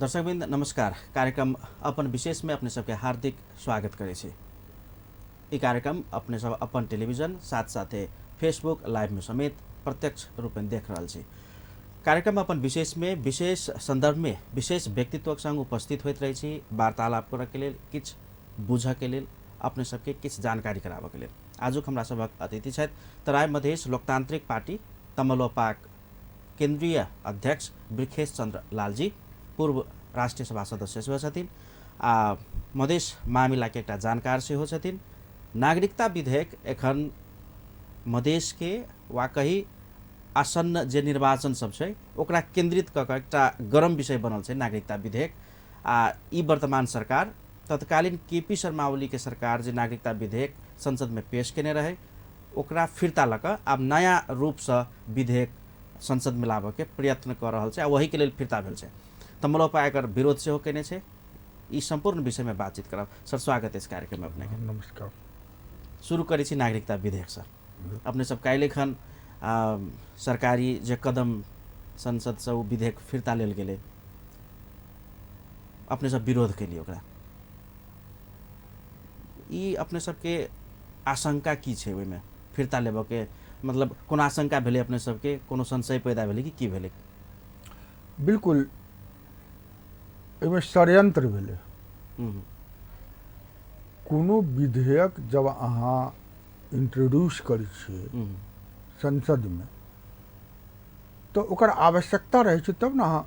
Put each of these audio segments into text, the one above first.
दर्शकवृन्द नमस्कार। कार्यक्रम अपन विशेष में अपने सबके हार्दिक स्वागत करै छी। ई कार्यक्रम अपने सब अपन टेलीविजन साथ साथे फेसबुक लाइव में समेत प्रत्यक्ष रूप में देख रहल छी। कार्यक्रम अपन विशेष में विशेष संदर्भ में विशेष व्यक्तित्वक संग उपस्थित होइत रहै छी वार्तालाप करऽ के लेल, किछु बुझऽ के लेल, अपने सबके किछु जानकारी कराबऽ के लेल। आजुक हमरा सभक अतिथि छथि तराई मधेश लोकतांत्रिक पार्टी तमलोपाक केंद्रीय अध्यक्ष बृखेश चंद्र लालजी, पूर्व राष्ट्रीय सभा सदस्य सेहो छथिन आ मधेश मामिलाके एकटा जानकार सेहो छथिन। नागरिकता विधेयक एखन मधेशके वा कही आसन्न जे निर्वाचन सब छै ओकरा केंद्रित कऽ कऽ एकटा गरम विषय बनल छै नागरिकता विधेयक। आ ई वर्तमान सरकार तत्कालीन केपी शर्मा ओलीके सरकार जे नागरिकता विधेयक संसदमे पेश केने रहै ओकरा फिर्ता लऽ कऽ आब नया रूपसँ विधेयक संसदमे लाबऽके प्रयत्न कऽ रहल छै आ ओहीके लेल फिर्ता भेल छै। तमलोपा एकर विरोध सेहो केने छै। ई सम्पूर्ण विषयमे बातचीत करब। सर, स्वागत अछि कार्यक्रममे अपनेके। नमस्कार। शुरू करै छी नागरिकता विधेयकसँ। अपने सब काल्हि एखन सरकारी जे कदम संसदसँ ओ विधेयक फिर्ता लेल गेलै, अपने सब विरोध केलियै ओकरा। ई अपने सबके आशंका की छै ओहिमे फिर्ता लेबऽके? मतलब कोनो आशंका भेलै अपने सबके, कोनो संशय पैदा भेलै कि की भेलै? बिल्कुल, एहिमे षड्यंत्र भेलै। कोनो विधेयक जब अहाँ इंट्रोड्यूस करै छियै संसदमे तऽ ओकर आवश्यकता रहै छै तब ने अहाँ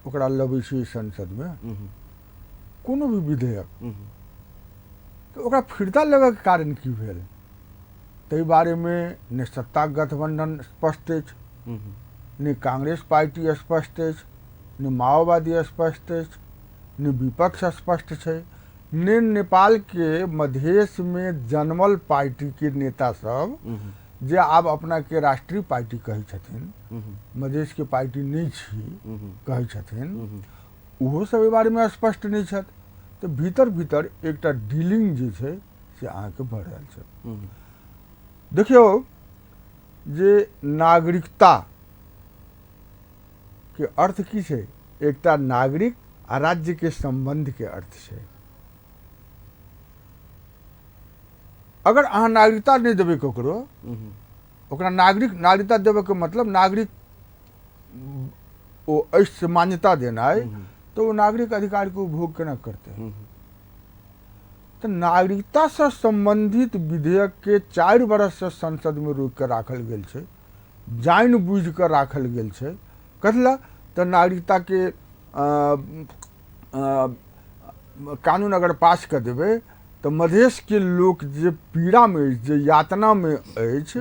ओकरा लबै छियै संसदमे। कोनो भी विधेयक तऽ ओकरा फिर्ता लेबऽके कारण की भेल ताहि बारेमे ने सत्ता गठबंधन स्पष्ट अछि, ने कांग्रेस पार्टी स्पष्ट अछि, ने माओवादी स्पष्ट अछि, ने विपक्ष स्पष्ट छै, ने नेपालके मधेशमे जन्मल पार्टीके नेता सब जे आब अपनाके राष्ट्रीय पार्टी कहै छथिन, मधेशके पार्टी नहि छी कहै छथिन, ओहो सब एहि बारेमे स्पष्ट नहि छथि। तऽ भीतर भीतर एकटा डीलिंग जे छै से अहाँके भऽ रहल छै। देखियौ जे नागरिकता के अर्थ की छै, एकटा नागरिक आ राज्य के संबंध के अर्थ छै। अगर अहाँ नागरिकता नहि देबै ककरो, ओकरा नागरिकता देबऽके मतलब नागरिक ओ अछि मान्यता देनाइ, तऽ ओ नागरिक अधिकारके उपभोग केना करतै? तऽ नागरिकतासँ सम्बन्धित विधेयकके 4 बरससँ संसदमे रोकि कऽ राखल गेल छै, जानि बुझि कऽ राखल गेल छै। कथी लए? तऽ नागरिकताके कानून अगर पास कऽ देबै तऽ मधेशके लोक जे पीड़ामे अछि, जे यातनामे अछि,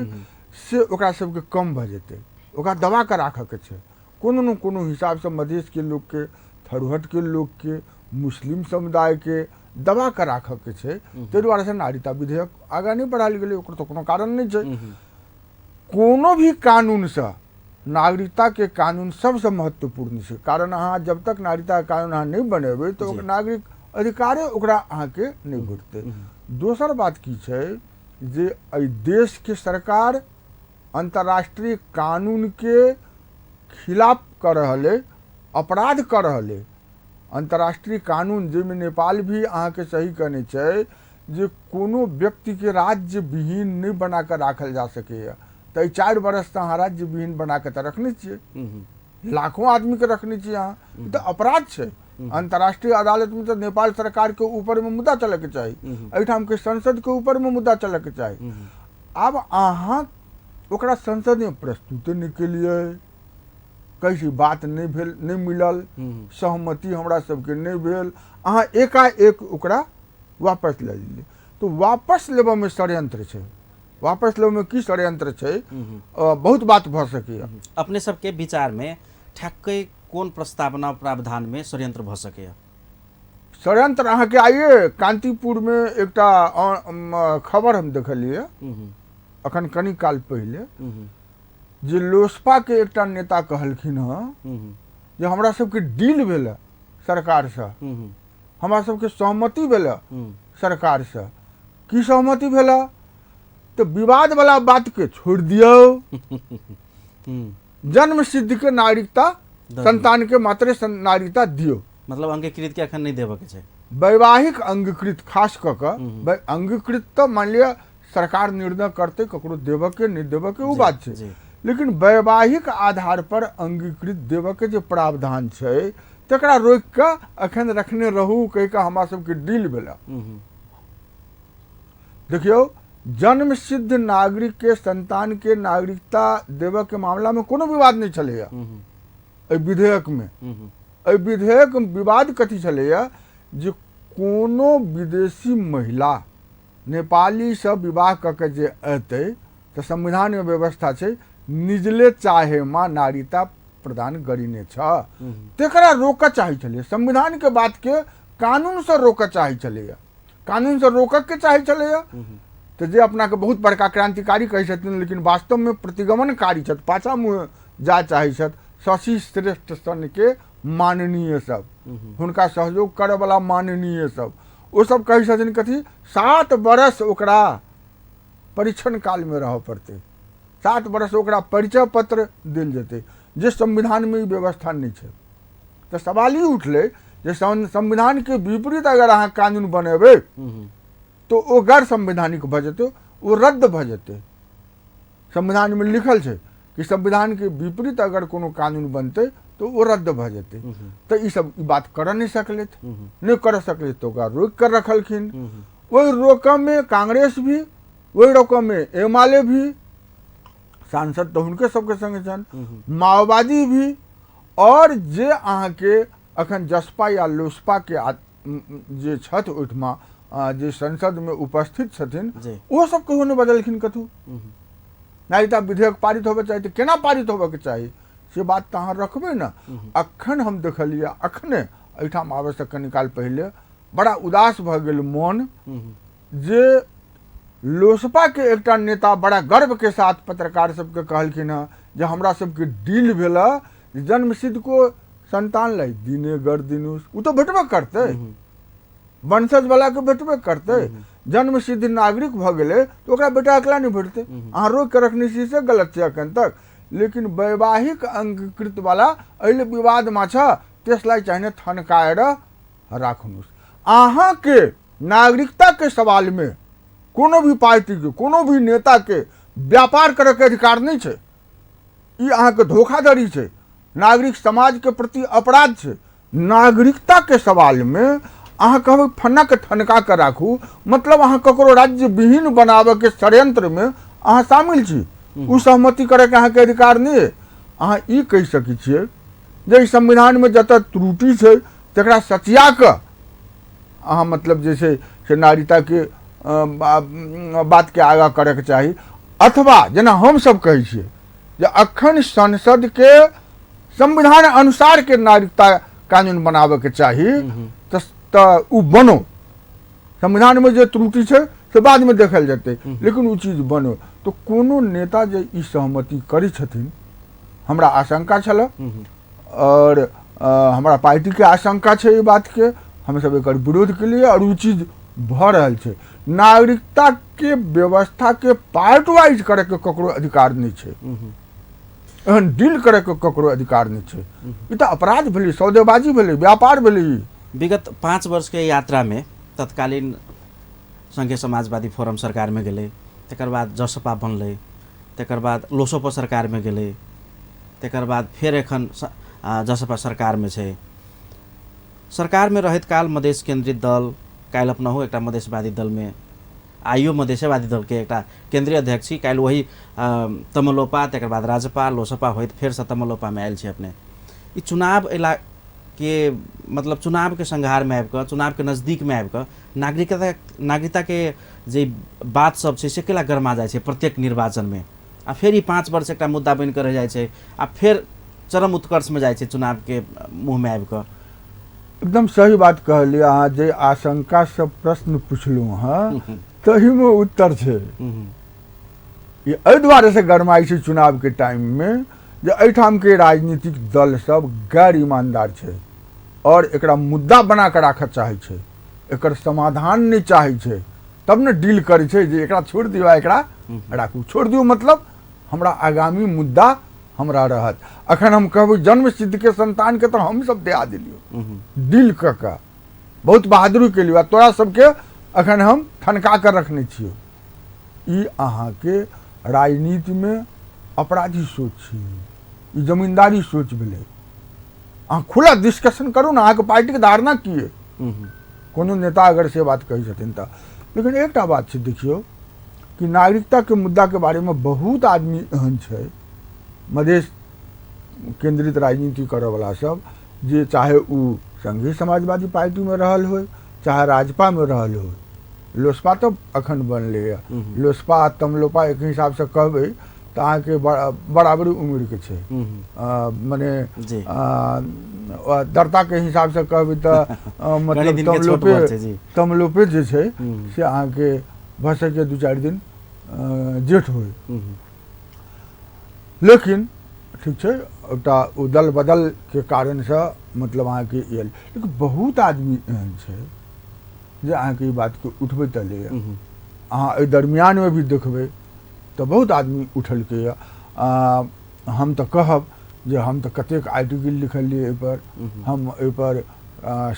से ओकरा सबके कम भऽ जेतै। ओकरा दबा कऽ राखऽके छै कोनो ने कोनो हिसाबसँ। मधेशके लोकके, थरुहटके लोकके, मुस्लिम समुदायके दबा कऽ राखऽके छै। ताहि दुआरेसँ नागरिकता विधेयक आगाँ नहि बढ़ायल गेलै। ओकर तऽ कोनो कारण नहि छै। कोनो भी कानूनसँ नागरिकताके कानून सबसँ महत्वपूर्ण छै। कारण अहाँ जब तक नागरिकताके कानून अहाँ नहि बनेबै तऽ ओकर नागरिक अधिकारे ओकरा अहाँके नहि भेटतै। दोसर बात की छै जे एहि देशके सरकार अंतर्राष्ट्रीय कानूनके खिलाफ कऽ रहल अइ, अपराध कऽ रहल अइ। अंतर्राष्ट्रीय कानून जाहिमे नेपाल भी अहाँके सही कहने छै जे कोनो व्यक्तिके राज्य विहीन नहि बना कऽ राखल जा सकैए। तऽ एहि 4 बरससँ अहाँ राज्य विहीन बना कऽ तऽ रखने छियै, लाखों आदमीके रखने छियै अहाँ, ई तऽ अपराध छै। अंतर्राष्ट्रीय अदालतमे तऽ नेपाल सरकारके ऊपरमे मुद्दा चलऽके चाही, एहिठामके संसदके ऊपरमे मुद्दा चलऽके चाही। आब अहाँ ओकरा संसदमे प्रस्तुते नहि केलियै, कहै बात नहि भेल, नहि मिलल सहमति, हमरा सबके नहि भेल, अहाँ एकाएक ओकरा वापस लऽ लेलियै। तऽ वापस लेबऽमे षड्यंत्र छै। वापस लेबऽमे की षड्यंत्र छै? बहुत बात भऽ सकैए। अपने सबके विचारमे ठ्याक्कै कोन प्रस्तावना प्रावधानमे षड्यंत्र भऽ सकैए? षड्यंत्र अहाँके आइए कान्तिपुरमे एकटा खबर हम देखलियै अखन कनी काल पहिले, जे लोसपाके एकटा नेता कहलखिन हँ जे हमरा सबके डील भेल सरकारसँ, हमरा सबके सहमति भेल सरकारसँ। की सहमति भेल? तऽ विवाद वाला बात के छोड़ि दियौ, जन्म सिद्ध के नागरिकता संतान के मात्रे नागरिकता दियौ। मतलब अंगीकृत के अखन नहि देबऽ के छै। वैवाहिक अंगीकृत खास कऽ कऽ अंगीकृत तऽ मानि लिअ सरकार निर्णय करतै ककरो देबऽ के नहि देबऽ के, ओ बात छै, लेकिन वैवाहिक आधार पर अंगीकृत देबऽ के जे प्रावधान छै तकरा रोकि कऽ अखन रखने रहू कहि कऽ हमरा सबके डील भेल। देखियौ, जन्म सिद्ध नागरिक के संतान के नागरिकता देबऽ के मामला में कोनो विवाद नहीं छलैया एहि विधेयक में। एहि विधेयक में विवाद कथी छलैया जे कोनो विदेशी महिला नेपाली से विवाह कऽ के जे एतै तऽ संविधान में व्यवस्था छै निजले चाहे माँ नागरिकता प्रदान गरिने छ, तकरा रोकऽ चाहै छलैया। संविधान के बात के कानून से रोकऽ चाहै छलैया, कानून से रोकऽ के चाहै छलैया। तऽ जे अपना के बहुत बड़का क्रांतिकारी कहै छथिन लेकिन वास्तव में प्रतिगमनकारी छथि, पाछा मुँह जाय चाहै छथि, शशि श्रेष्ठ सन के माननीय सब, हुनका सहयोग करऽ वाला माननीय सब, ओ सब कहै छथिन कथी 7 बरस ओकरा परीक्षण काल में रहऽ पड़तै, 7 बरस ओकरा परिचय पत्र देल जेतै, जे संविधान में ई व्यवस्था नहि छै। तऽ सवाल ई उठलै जे संविधान के विपरीत अगर अहाँ कानून बनेबै तो ओ गैर संवैधानिक भऽ जेतै, ओ रद्द भऽ जेतै। संविधान में लिखल छै कि संविधान के विपरीत अगर कोनो कानून बनतै तो ओ रद्द भऽ जेतै। तऽ ई सब ई बात करऽ नहि सकलथि, नहि करऽ सकलथि तऽ ओकरा रोकि कऽ रखलखिन। ओहि रोकऽ में कांग्रेस भी, ओहि रोकऽ में एमाले भी, सांसद तऽ हुनके सबके संगे छनि, माओवादी भी, और जे अहाँके अखन जसपा या लोसपा के जे छथि ओहिठमा जे संसद में उपस्थित छथिन ओ सब कहियो नहि बदलखिन कतहु। नागरिकता विधेयक पारित होबऽ चाही तऽ केना पारित होबऽ के चाही से बात तऽ अहाँ रखबै ने। अखन हम देखलियै अखने एहिठाम आबैसँ कनी काल पहिले बड़ा उदास भऽ गेल मोन जे लोसपा के एकटा नेता बड़ा गर्व के साथ पत्रकार सबके कहलखिन हँ जे हमरा सबके डील भेल जन्मसिद्ध को संतान लै दिने गर दिनुस, ओ तऽ भेटबे करतै, वंशज वाला के भेटबे करतै, जन्मसिद्ध नागरिक भऽ गेलै तऽ ओकरा बेटा अकेला नहि भेटतै। अहाँ रोकि कऽ रखने छी से गलत छै अखन तक, लेकिन वैवाहिक अंगीकृत वाला एहि विवादमे छ त्यसलाई चाहिने थन्काएर राख्नुहोस्। अहाँके नागरिकता के सवाल में कोनो भी पार्टी के कोनो भी नेता के व्यापार करे के अधिकार नहीं छै। ई अहाँके धोखाधड़ी छै, नागरिक समाज के प्रति अपराध छै। नागरिकता के सवाल में अहाँ कहबै फन्ना के ठनका के राखू, मतलब अहाँ ककरो राज्य विहीन बनाबऽ के षड्यंत्र में अहाँ शामिल छी, ओ सहमति करे के अहाँके अधिकार नहीं है। अहाँ ई कहि सकै छियै जे ई संविधान में जतऽ त्रुटि छै तकरा सचिया कऽ अहाँ मतलब जे छै से नागरिकता के बात के आगाँ करैके चाही। अथवा जेना हमसब कहै छियै जे अखन संसद के संविधान अनुसार के नागरिकता कानून बनाबे के चाही तऽ उ बनो, संविधान में जे त्रुटि छै से बाद में देखल जेतै, लेकिन उ चीज बनो। तो कोनो नेता जे ई सहमति करै छथिन हमरा आशंका छल और हमरा पार्टी के आशंका छै ई बात के, हमसब एकर विरोध के लिए और उ चीज भऽ रहल छै। नागरिकता के व्यवस्था के पार्ट वाइज करे के ककरो अधिकार नहीं छै, एहन डील करे के ककरो अधिकार नहीं छै। ई तऽ अपराध भेलै, सौदेबाजी भेलै, व्यापार भेलै ई। विगत 5 वर्ष के यात्रा में तत्कालीन संघीय समाजवादी फोरम सरकार में गेलै, तकर बाद जसपा बनलै, तकर बाद लोसपा सरकार में गेलै, तकर बाद फेर एखन जसपा सरकार में छै। सरकार में रहैत काल मधेश केंद्रित दल काल्हि अपनहु एकटा मधेशवादी दल में आइयो मधेशवादी दल के एकटा केंद्रीय अध्यक्ष छी, काल्हि वही तमलोपा तकर बाद राजपा लोसपा होइत फेर से तमलोपा में आयल छी अपने। ई चुनाव अयला के मतलब चुनाव के संघार में आबि कऽ, चुनाव के नजदीक में आबि कऽ नागरिकता के जे बात सब छै से केला गरमा जाइ छै प्रत्येक निर्वाचन में, आ फेर ई 5 वर्ष एकटा मुद्दा बनि कऽ रहि जाइ छै आ फेर चरम उत्कर्ष में जाइ छै चुनाव के मुँह में आबि कऽ। एकदम सही बात कहलियै अहाँ, जे आशंका से प्रश्न पुछलहुँ हँ तहीमे उत्तर छै। ई एहि दुआरे से गरमाइ छै चुनाव के टाइम में जे एहिठाम के राजनीतिक दल सब गैर ईमानदार छै और एकरा मुद्दा बना कऽ राखऽ चाहै छै, एकर समाधान नहि चाहै छै, तब ने डील करै छै जे एकरा छोड़ि दियौ आ एकरा राखू। छोड़ि दियौ मतलब हमरा आगामी मुद्दा हमरा रहत। अखन हम कहबै जन्म सिद्ध के संतान के तऽ हम सब दिया देलियौ, डील कऽ कऽ बहुत बहादुरी केलियौ, आ तोरा सबके अखन हम ठनका कऽ रखने छियौ। ई अहाँके राजनीतिमे अपराधी सोच छी, ई जमींदारी सोच भेलै। अहाँ खुला डिस्कशन करू ने, अहाँके पार्टीके धारणा की अइ? कोनो नेता अगर से बात कहै छथिन तऽ। लेकिन एकटा बात छै, देखियौ कि नागरिकताके मुद्दाके बारेमे बहुत आदमी एहन छै मधेश केंद्रित राजनीति करऽवला सब, जे चाहे ओ संघीय समाजवादी पार्टीमे रहल होइ, चाहे राजपामे रहल होइ। लोसपा तऽ अखन बनलैए, लोसपा आ तमलोपा एक हिसाबसँ कहबै तऽ अहाँके बराबरी उम्रके छै, मने दर्ताके हिसाबसँ कहबै तऽ मतलब तमलोपे तमलोपे जे छै से अहाँके भऽ सकैए 2-4 दिन जेठ होइ। लेकिन ठीक छै, एकटा ओ दल बदलके कारणसँ मतलब अहाँके आयल। लेकिन बहुत आदमी एहन छै जे अहाँके ई बातके उठबैत एलैए। अहाँ एहि दरमियानमे भी देखबै तऽ बहुत आदमी उठलकैए। हम तऽ कहब जे हम तऽ कतेक आर्टिकल लिखलियै एहिपर, हम एहिपर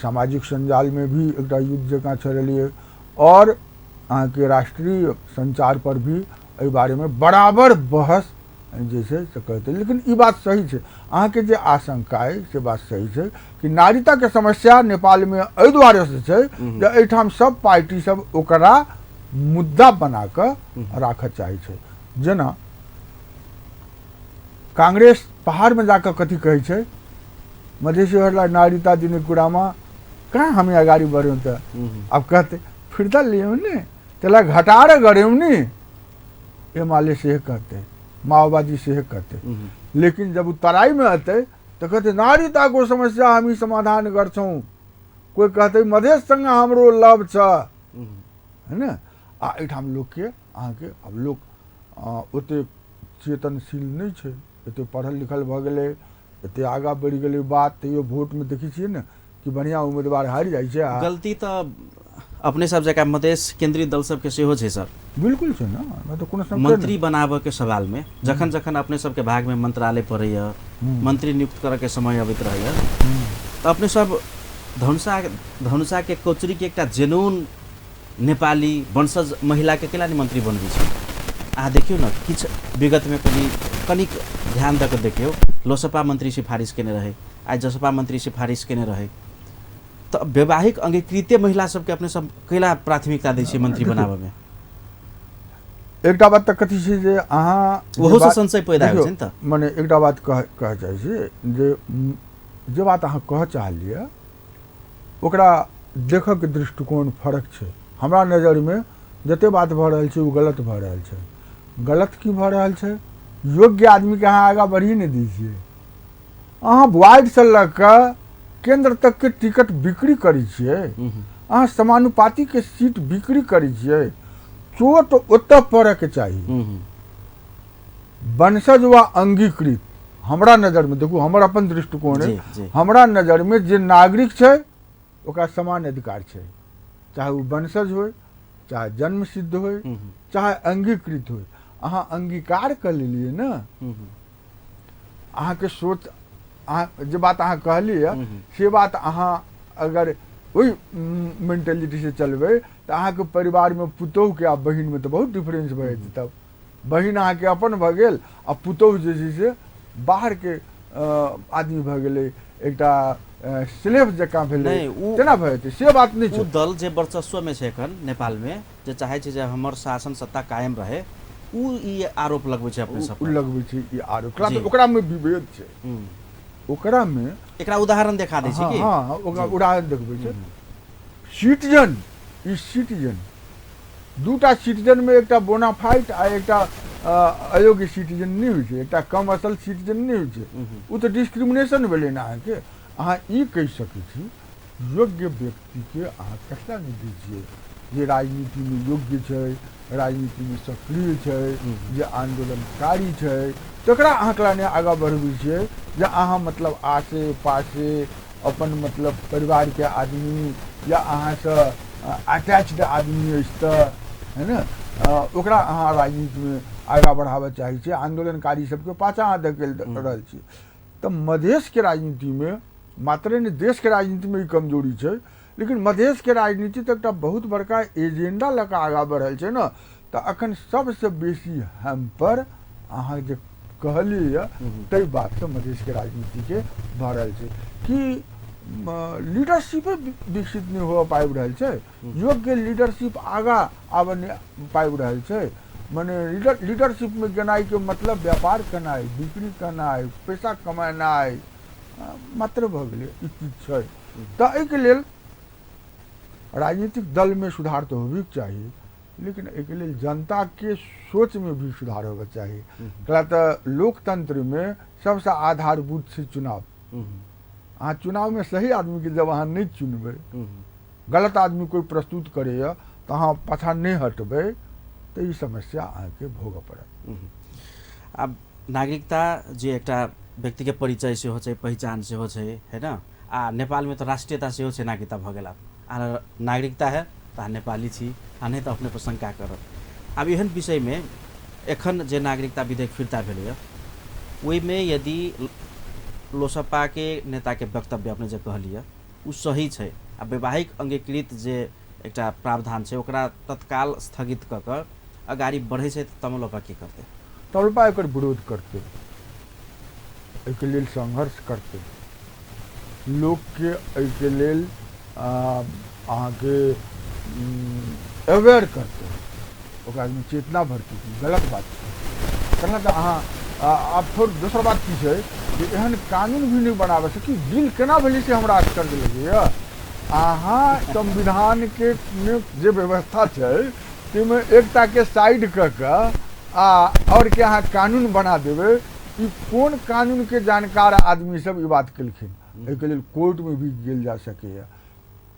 सामाजिक सञ्जालमे भी एकटा युद्ध जकाँ छेड़लियै, आओर अहाँके राष्ट्रीय संचार पर भी एहि बारेमे बराबर बहस जे छै से कहते। लेकिन ई बात सही छै, अहाँके जे आशंका अइ से बात सही छै कि नागरिकताके समस्या नेपालमे एहि दुआरे से छै जे एहिठाम सब पार्टी सब ओकरा मुद्दा बना कऽ राखऽ चाहै छै। जेना कांग्रेस पहाड़मे जाकऽ कथी कहै छै, मधेसीहरूलाई नागरिकता दिने कुरामा कहाँ हामी अगाडि बढ्यौँ त? अब कहते फिर्ता लियौँ नि, त्यसलाई घटाएर गऱ्यौँ नि, एमाले से कहते, माओवादी से कहते। लेकिन जब उ तराईमे अतै तऽ कहते नागरिकताको समस्या हामी समाधान गर्छौँ, कोइ कहते मधेशसँग हाम्रो लव छ, होइन? आ एहिठाम लोकके अहाँके आब लोक ओतेक चेतनशील नहि छै, एते पढ़ल लिखल भऽ गेलै, एते आगाँ बढ़ि गेलै बात, तैयो वोटमे देखै छियै ने कि बढ़िआँ उम्मीदवार हारि जाइ छै। गलती तऽ अपने सब जकाँ मधेश केंद्रीय दल सबके सेहो छै सर। बिल्कुल छै ने, तऽ कोनो मंत्री बनाबऽ के सवालमे जखन जखन अपने सबके भागमे मंत्रालय पड़ैए, मंत्री नियुक्त करऽके समय अबैत रहैए, तऽ अपने सब धनुषाके कोचरीके एकटा जेनून नेपाली वंशज महिलाके केला नहि मंत्री बनबै छै? अहाँ देखियौ ने, किछु विगतमे कनिक ध्यान दऽ कऽ देखियौ, लोसपा मंत्री सिफारिश केने रहै, आइ जसपा मंत्री सिफारिश केने रहै, तऽ वैवाहिक अंगीकृते महिला सबके अपने सब कैला प्राथमिकता दै छियै मंत्री बनाबऽमे? एकटा बात तऽ कथी छै जे अहाँ ओहोसँ संशय पैदा होइ छै ने। तऽ मने एकटा बात कहऽ चाहै छी जे बात अहाँ कहऽ चाहलियै ओकरा देखऽके दृष्टिकोण फरक छै। हमरा नजरिमे जते बात भऽ रहल छै ओ गलत भऽ रहल छै। गलत की भऽ रहल छै? योग्य आदमीके अहाँ आगाँ बढ़िए नहि दै छियै। अहाँ वार्डसँ लऽ कऽ केन्द्र तकके टिकट बिक्री करै छियै, अहाँ समानुपातिके सीट बिक्री करै छियै। चोट ओतऽ पड़ऽके चाही। वंशज वा अंगीकृत, हमरा नजरमे देखू, हमर अपन दृष्टिकोण है, हमरा नजरमे जे नागरिक छै ओकरा समान अधिकार छै, चाहे ओ वंशज होइ, चाहे जन्म सिद्ध होइ, चाहे अंगीकृत होइ। अहाँ अंगीकार कऽ लेलियै ने, अहाँके सोच, अहाँ जे बात अहाँ कहलियै से बात अहाँ अगर ओहि मेंटेलिटीसँ चलबै तऽ अहाँके परिवारमे पुतोहुके आ बहिनमे तऽ बहुत डिफरेंस भऽ जेतै। तब बहिन अहाँके अपन भऽ गेल आ पुतोहु जे छै से बाहरके आदमी भऽ गेलै, एकटा स्लेब जकाँ भेलै, तेना भऽ जेतै, से बात नहि छै। ओ दल जे वर्चस्वमे छै एखन नेपालमे, जे चाहै छै जे हमर शासन सत्ता कायम रहे, उ ई आरोप लगबै छै अपने सब पर, लगबै छै ई आरोप। ओकरामे विभेद छै, ओकरामे एकरा उदाहरण देखा दै छै कि हँ, ओकरा उदाहरण देखबै छै। सिटीजन, ई सिटीजन दूटा सिटीजनमे एकटा बोनाफाइट आ एकटा अयोग्य सिटीजन नहि होइ छै, एकटा कम असल सिटीजन नहि होइ छै। ओ तऽ डिस्क्रिमिनेशन भेलै ने अहाँके। अहाँ ई कहि सकै छी योग्य व्यक्तिके अहाँ ककरा नहि दै छियै जे राजनीतिमे योग्य छै, राजनीतिमे सक्रिय छै, जे आन्दोलनकारी छै, तकरा अहाँ कला नहि आगाँ बढ़बै छियै जे अहाँ मतलब आसे पासे अपन मतलब परिवारके आदमी या अहाँसँ अटैच्ड आदमी अछि तऽ है ने, ओकरा अहाँ राजनीतिमे आगाँ बढ़ाबऽ चाहै छियै, आन्दोलनकारी सबके पाछाँ अहाँ धकेल रहल छियै। तऽ मधेशके राजनीतिमे मात्रे नहि, देशके राजनीतिमे ई कमजोरी छै, लेकिन मधेशके राजनीति तऽ एकटा बहुत बड़का एजेंडा लऽ कऽ आगाँ बढ़ल छै ने। तऽ अखन सबसँ बेसी हैम्पर अहाँ जे कहलियै यऽ ताहि बातसँ मधेशके राजनीतिके भऽ रहल छै कि लीडरशिपे विकसित नहि हुअ पाबि रहल छै, योग्य लीडरशिप आगाँ आबऽ नहि पाबि रहल छै। मने लीडरशिपमे गेनाइके मतलब व्यापार केनाइ, बिक्री केनाइ, पैसा कमेनाइ मात्र भऽ गेलै, ई चीज छै। तऽ एहिके लेल राजनीतिक दलमे सुधार तऽ होबेके चाही, लेकिन एहिके लेल जनताके सोचमे भी सुधार होबऽ चाही। कहला तऽ लोकतंत्रमे सबसँ आधारभूत छै चुनाव। अहाँ चुनावमे सही आदमीके जब अहाँ नहि चुनबै, गलत आदमी कोइ प्रस्तुत करैए तऽ अहाँ पाछाँ नहि हटबै, तऽ ई समस्या अहाँके भोगऽ पड़त। आब नागरिकता जे एकटा व्यक्तिके परिचय सेहो छै, पहिचान सेहो छै, है न? आ नेपालमे तऽ राष्ट्रीयता सेहो छै, नागरिकता भऽ गेल। आ नागरिकता है तऽ अहाँ नेपाली छी, आ नहि तऽ अपने पर शंका करत। आब एहन विषयमे एखन जे नागरिकता विधेयक फिर्ता भेलैए ओहिमे यदि लोसपाके नेताके वक्तव्य अपने जे कहलियै ओ सही छै आ वैवाहिक अंगीकृत जे एकटा प्रावधान छै ओकरा तत्काल स्थगित कऽ कऽ अगाडि बढ़ै छै तऽ तमलोपा की करतै? तमलोपा एकर विरोध करतै, एहिके लेल संघर्ष करतै, लोकके एहिके लेल अहाँके अवेयर करतै, ओकरा चेतना भरतै कि गलत बात छै। केना तऽ अहाँ आब थोड़ दोसर बात की छै जे एहन कानून भी नहि बनाबऽ सकी। बिल केना भेलै से हमरा आश्चर्य लगैए। अहाँ संविधानके जे व्यवस्था छै ताहिमे एकटाके साइड कऽ कऽ आ आओर के अहाँ कानून बना देबै, ई कोन कानूनके जानकार आदमी सब ई बात केलखिन? एहिके लेल कोर्टमे भी गेल जा सकैए।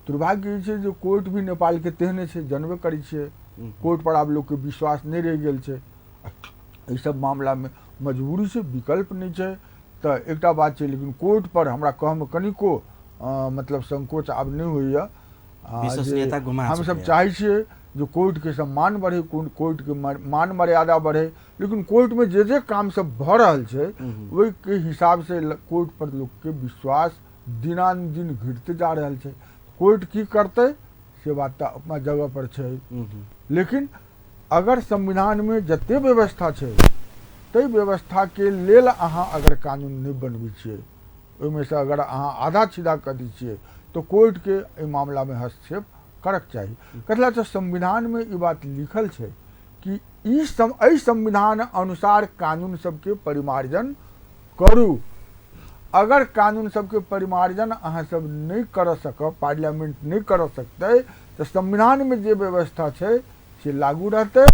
दुर्भाग्य ई छै जे कोर्ट भी नेपालके तेहने छै, जानबे करै छियै, कोर्ट पर आब लोकके विश्वास नहि रहि गेल छै। एहि सब मामलामे मजबूरी छै, विकल्प नहि छै। तऽ एकटा बात छै, लेकिन कोर्ट पर हमरा कहऽमे कनिको मतलब संकोच आब नहि होइए। विश्वसनीयता गुमा हमसब चाहै छियै जे कोर्टके सम्मान बढ़े, कोर्टके मान मर्यादा बढ़े, लेकिन कोर्टमे जे जे काम सब भऽ रहल छै ओहिके हिसाबसँ कोर्ट पर लोकके विश्वास दिनानुदिन घटते जा रहल छै। कोर्ट की करतै से बात तऽ अपना जगह पर छै, लेकिन अगर संविधानमे जते व्यवस्था छै ताहि व्यवस्थाके लेल अहाँ अगर कानून नहि बनबै छियै, ओहिमे से अगर अहाँ आधा छिधा कऽ दै छियै तऽ कोर्टके एहि मामलामे हस्तक्षेप करक चाही। कथिला तऽ संविधानमे ई बात लिखल छै कि एहि संविधान अनुसार कानून सबके परिमार्जन करू। अगर कानून सबके परिमार्जन अहाँ सब नहि कर सकब, पार्लियामेंट नहि कर सकतै, तऽ संविधानमे जे व्यवस्था छै से लागू रहतै,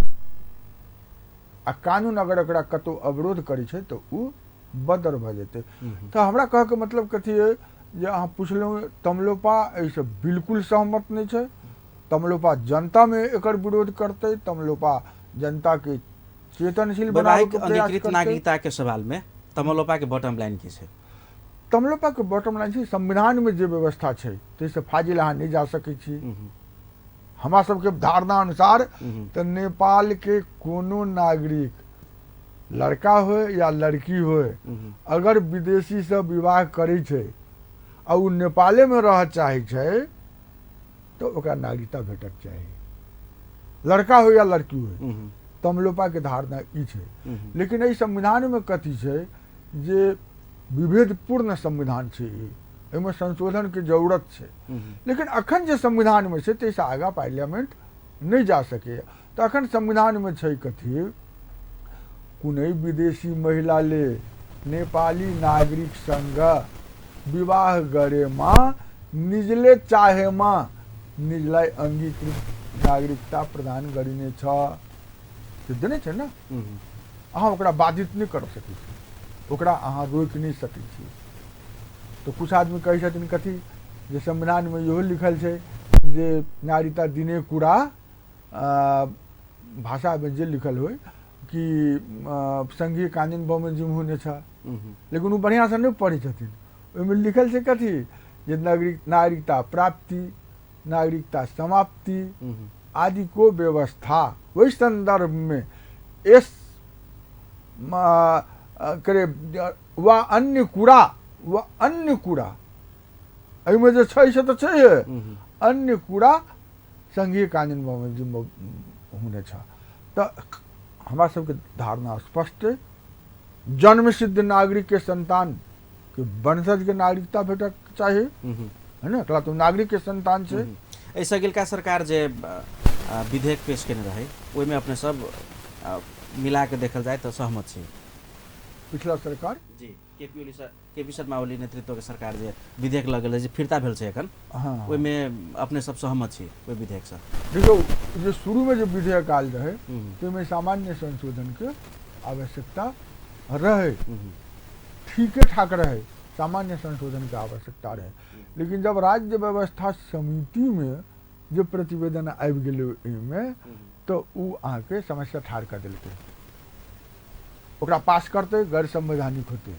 आ कानून अगर एकरा कतहु अवरोध करै छै तऽ ओ बदर भऽ जेतै। तऽ हमरा कहऽके मतलब कथी अइ जे अहाँ पुछलहुँ, तमलोपा एहिसँ बिल्कुल सहमत नहि छै। तमलोपा जनतामे एकर विरोध करतै, तमलोपा जनताके चेतनशील वैवाहिक अंगीकृत नागरिकताके सवालमे तमलोपाके बॉटम लाइन की छै? तमलोपाके बॉटम लाइन छै संविधानमे जे व्यवस्था छै ताहिसँ फाजिल अहाँ नहि जा सकै छी। हमरा सबके धारणा अनुसार तऽ नेपालके कोनो नागरिक लड़का होय या लड़की होय अगर विदेशीसँ विवाह करै छै आ ओ नेपालेमे रहऽ चाहै छै तऽ ओकरा नागरिकता भेटक चाही, लड़का हो या लड़की हो। तमलोपाके धारणा ई छै। लेकिन एहि संविधानमे कथी छै जे विभेदपूर्ण संविधान छै, ई एहिमे संशोधनके जरूरत छै। लेकिन अखन जे संविधानमे छै ताहिसँ आगाँ पार्लियामेंट नहि जा सकैए। तऽ अखन संविधानमे छै कथी, कुनै विदेशी महिला ले नेपाली नागरिक संग विवाह गरेमा निजले चाहेमा निजलाई अंगीकृत नागरिकता प्रदान गरिनेछ, से देने छै ने। अहाँ ओकरा बाधित नहि कर सकै छी, ओकरा अहाँ रोकि नहि सकै छी। तऽ कुछ आदमी कहै छथिन कथी जे संविधानमे इहो लिखल छै जे नागरिकता दिने कुरा भाषामे जे लिखल होइ कि संघीय कानून बमोजिम हुनेछ, लेकिन ओ बढ़िआँसँ नहि पढ़ै छथिन। ओहिमे लिखल छै कथी जे नागरिकता प्राप्ति, नागरिकता समाप्ति आदि को व्यवस्था ओहि संदर्भमे यस करे वा अन्य कुरा, वा अन्य कुरा एहिमे जे छै से तऽ छैहे, अन्य कुरा संघीय कानून बमोजिम हुनेछ। तऽ हमरा सबके धारणा स्पष्ट अइ, जन्मसिद्ध नागरिक के संतान के वंशज के नागरिकता भेटक चाही, है ने, एकरा तऽ नागरिक के संतान छै। एहिसँ अगिलका सरकार जे विधेयक पेश केने रहै ओहिमे अपने सब मिला के देखल जाय तऽ सहमत छी? पिछला सरकार जी केपी ओली केपी शर्मा ओली नेतृत्व के सरकार जे विधेयक लऽ गेल जे फिरता भेल छै एखन, ओहिमे अपने सब सहमत छी ओहि विधेयकसँ? देखियौ, जे शुरूमे जे विधेयक आयल रहै ताहिमे सामान्य संशोधनके आवश्यकता रहै, ठीके ठाक रहै, सामान्य संशोधनके आवश्यकता रहै। लेकिन जब राज्य व्यवस्था समितिमे जे प्रतिवेदन आबि गेलै ओहिमे, तऽ ओ अहाँके समस्या ठाढ़ कऽ देलकै। ओकरा पास करतै गैर संवैधानिक होतै,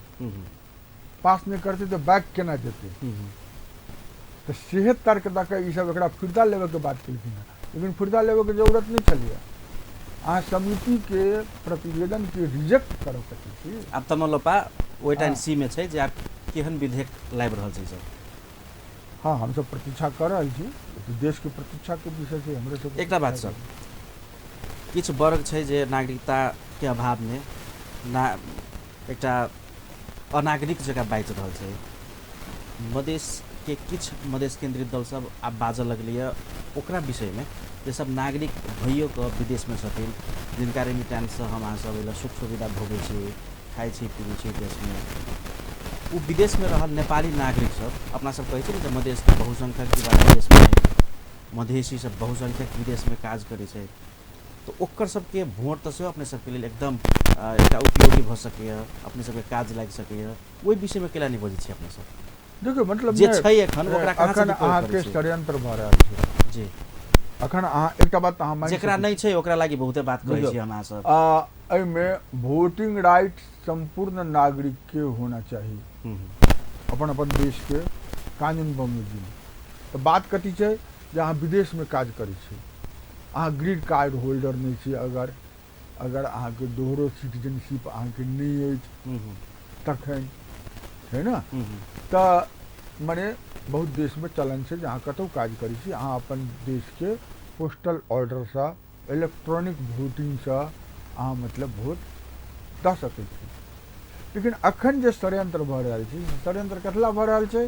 पास नहि करतै तऽ बैक केना जेतै? तऽ सेहे तर्क दऽ कऽ ईसब एकरा फिरता लेबऽके बात केलखिन हेँ, लेकिन फिरता लेबऽके जरूरत नहि छलैए। अहाँ समितिके प्रतिवेदनके रिजेक्ट करऽ सकै छी। आब तऽ मलोपा ओहि टाइम सी में छै जे आब केहन विधेयक लाबि रहल छै सब। हाँ, हमसब प्रतीक्षा कऽ रहल छी, देशके प्रतीक्षाके विषय छै, हमरो सबके। एकटा बात सर, किछु वर्ग छै जे नागरिकताके अभावमे ना एकटा अनागरिक जकाँ बाजि रहल छै। मधेशके किछु मधेश केन्द्रित दल सब आब बाजऽ लगलैए ओकरा विषयमे, जे सब नागरिक भइयो कऽ विदेशमे छथिन, जिनका रेमिटेंससँ हम अहाँ सब एहि सुख सुविधा भोगै छी, खाइ छी पीबै छी देशमे, ओ विदेशमे रहल नेपाली नागरिक सब, अपना सब कहै छी ने जे मधेशके बहुसंख्यक युवा विदेशमे है, मधेसी सब बहुसंख्यक विदेशमे काज करै छै, तऽ ओकर सबके वोट तऽ सेहो अपने सबके लेल एकदम एकटा उपयोगी भऽ सकैए, अपने सबके काज लागि सकैए। ओहि विषयमे केला नहि बजै छी अपने सब? देखियौ, मतलब जे छै एखन ओकरा कहाँ से अखन अहाँके षड्यंत्र भऽ रहल छै जी। अखन अहाँ एकटा बात अहाँ मानि जेकरा नहि छै ओकरा लागि बहुते बात कहै छी हम अहाँ सब। एहिमे वोटिंग राइट सम्पूर्ण नागरिक के होना चाही, अपन अपन देश के कानून बमोजिम। तऽ बात कथी छै जे अहाँ विदेशमे काज करै छी, अहाँ ग्रीन कार्ड होल्डर नहि छी, अगर अगर अहाँके दोहरो सिटीजनशिप अहाँके नहि अछि तखन छै ने, तऽ मने बहुत देशमे चलन छै जे अहाँ कतहु काज करै छी, अहाँ अपन देशके पोस्टल ऑर्डरसँ इलेक्ट्रॉनिक वोटिंगसँ अहाँ मतलब वोट दऽ सकै छी। लेकिन अखन जे षड्यंत्र भऽ रहल छै, षड्यंत्र कथला भऽ रहल छै